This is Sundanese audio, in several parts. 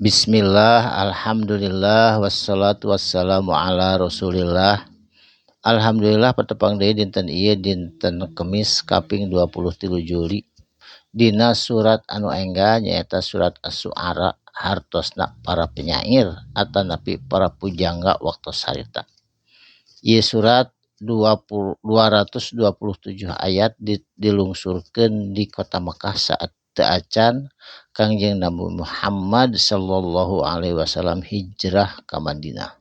Bismillah, alhamdulillah, wassalatu wassalamu ala rasulillah. Alhamdulillah, patepang deui dinten ieu, dinten Kemis kaping 23 Juli. Dina surat anu enggal nyaeta surat Asy-Syu'ara, hartosna para penyair atanapi para pujangga waktu harita. Ieu surat 20, 227 ayat dilungsurkeun di kota Mekah saat teu acan Kangjeng Nabi Muhammad sallallahu alaihi wasallam hijrah ka Madinah.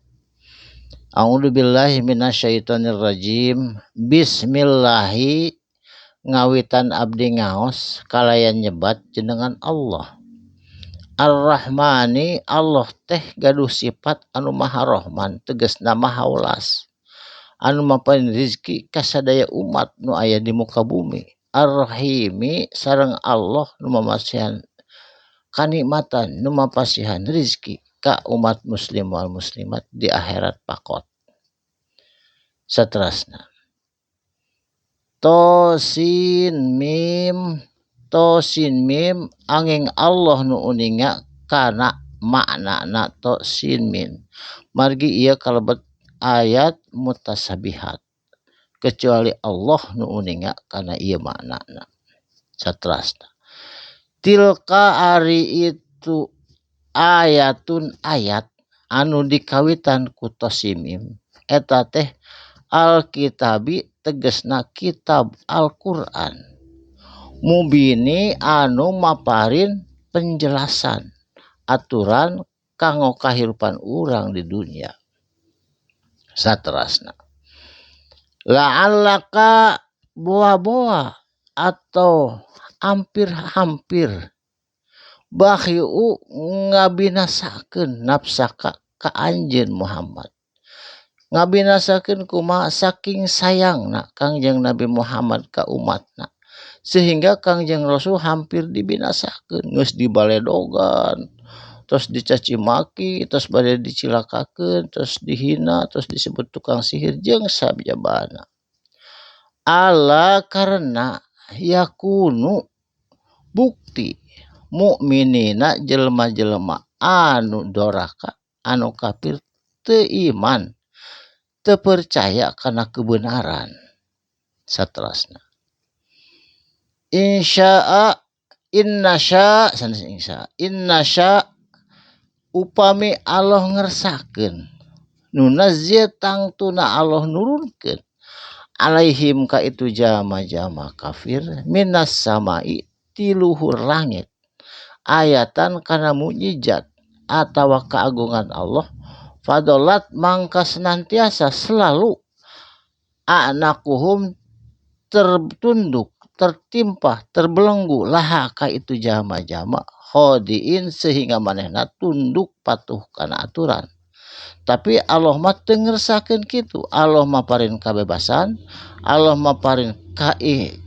A'udzubillahi minasyaitonirrajim. Bismillahi, ngawitan abdi ngaos kalayan nyebat jenengan Allah. Ar-Rahmani, Allah teh gaduh sifat anu Maha Rahman, tegasna Maha welas. Anu maparin rizki ka sadaya umat nu aya di muka bumi. Ar-Rahimi, sareng Allah nu mamasihan kanikmatan, nu mapasihan rizki ka umat muslim wal muslimat di akhirat pakot. Saterasna. Tosin mim, tosin mim, angin Allah nu uninga kana maknana to sin mim. Margi ieu kalebet ayat mutasabihat, kecuali Allah nu uninga kana ieu maknana. Saterasna. Tilka, ari itu, ayatun, ayat anu dikawitan ku tosimim eta teh, alkitabi, tegesna kitab Al-Qur'an, mubini, anu maparin penjelasan aturan kanggo kahirupan urang di dunia. Saterasna. La'allaka, boa-boa atau hampir-hampir, bakhi'u, ngabinasakeun, nafsaka, ka anjeun Muhammad. Ngabinasakeun kumaha? Saking sayangna Kangjeng Nabi Muhammad ka umatna sehingga Kangjeng Rasul hampir dibinasakeun. Geus dibaledogan, terus dicaci maki, terus bade dicilakakeun, terus dihina, terus disebut tukang sihir jeung sabjabana. Ala, karena, yakunu, bukti, mukminina, jelema-jelema anu doraka, anu kafir, teu iman, teu percaya kana kebenaran. Saterasna. Insya'a, innasya, sanes insya, innasya, upami Allah ngersakeun, nunazzil, tangtuna Allah nurunkeun, alaihim, ka itu jama-jama kafir, minas samai, ti luhur langit, ayatan, kana mukjizat atawa keagungan Allah, fadolat, mangka senantiasa selalu, a'naquhum, tertunduk, tertimpah, terbelenggu, laha, ka itu jama-jama, khodiin, sehingga manehna tunduk patuh kana aturan. Tapi Allah mah teu ngersakeun kitu. Allah maparin kebebasan, Allah maparin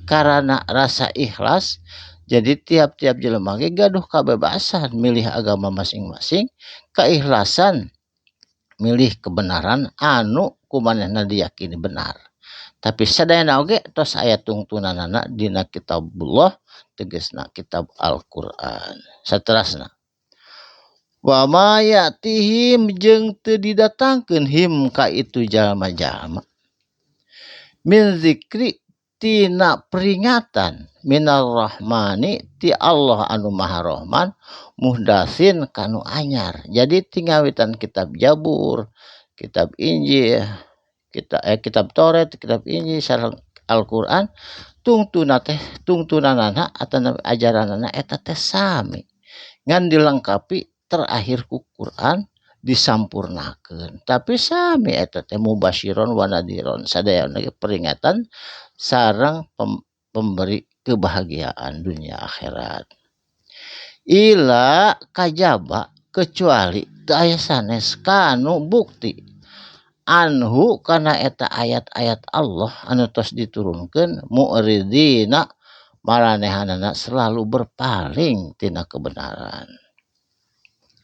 karana rasa ikhlas. Jadi tiap-tiap jelema ge gaduh kebebasan milih agama masing-masing, keikhlasan milih kebenaran anu ku manehna diyakini benar. Tapi sadayana oge tos aya tungtunanana dina kitabullah, tegasna kitab Al-Qur'an. Saterasna. Wa ma ya'tihim, jeung teu didatangkeun, him, ka itu jalma-jalma, min zikri, tina peringatan, minar rahmani, ti Allah anu Maha Rahman, muhdatsin, kanu anyar. Jadi tingawitan kitab Jabur, kitab Injil, kitab Taurat, kitab Injil sareng Al-Qur'an, tungtuna teh, tungtunanana atau ajaranana eta teh sami, ngan dilengkapi terakhir ku Quran, disampurnakeun. Tapi sami eta teh, mubasyiron wa nadiron, sadayana peringatan sareng pemberi kebahagiaan dunia akhirat. Ila, kajaba, kecuali, teu aya sanes, kanu bukti, anhu, kana eta ayat-ayat Allah anu tos diturunkeun, mu'ridina, maranehanana selalu berpaling tina kebenaran.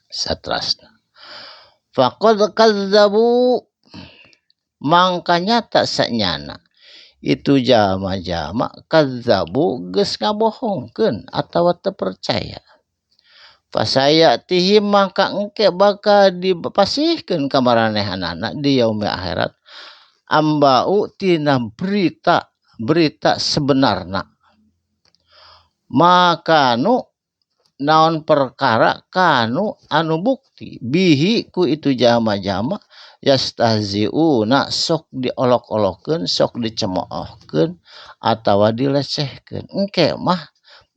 Satrasna. Faqad kadzabu, mangkanya tak sanyana itu jama-jama, kadzabu, geus ngabohongkeun atawa teu percaya. Fasayatihim maka engke bakal dipasihkeun ka maranehanana di yaumi akhirat ambau tina berita berita sebenarna makanu naon perkara kanu anu bukti bihi ku itu jama-jama yastahziuna sok diolok-olokkeun sok dicemoohkeun atawa dilecehkeun. Engke mah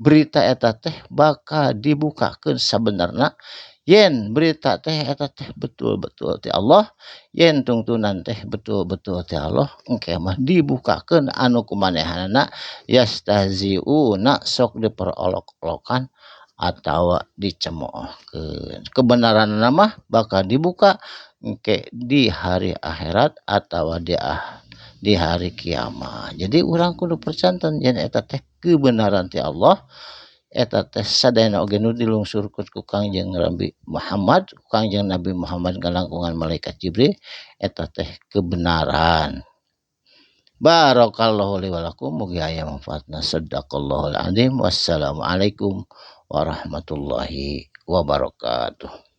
berita eta teh bakal dibukakeun sabenerna yen berita teh eta teh betul-betul ti Allah, yen tungtunan teh betul-betul ti Allah, engke mah dibukakeun anu kumanehanana yastahziuna sok diperolok-olokan atawa dicemoohkeun. Kebenaranna mah bakal dibuka engke di hari akhirat atawa di hari kiamat. Jadi urang kudu percanten yen eta teh kebenaran ti Allah, eta teh sadayana oge nu dilungsurkeun ku Kangjeng Nabi Muhammad, ku Kangjeng Nabi Muhammad ngalangkungan malaikat Jibril, eta teh kebenaran. Barakallahu li wa lakum, mugi aya manfaatna. Sadaqallahul azim. Wassalamualaikum warahmatullahi wabarakatuh.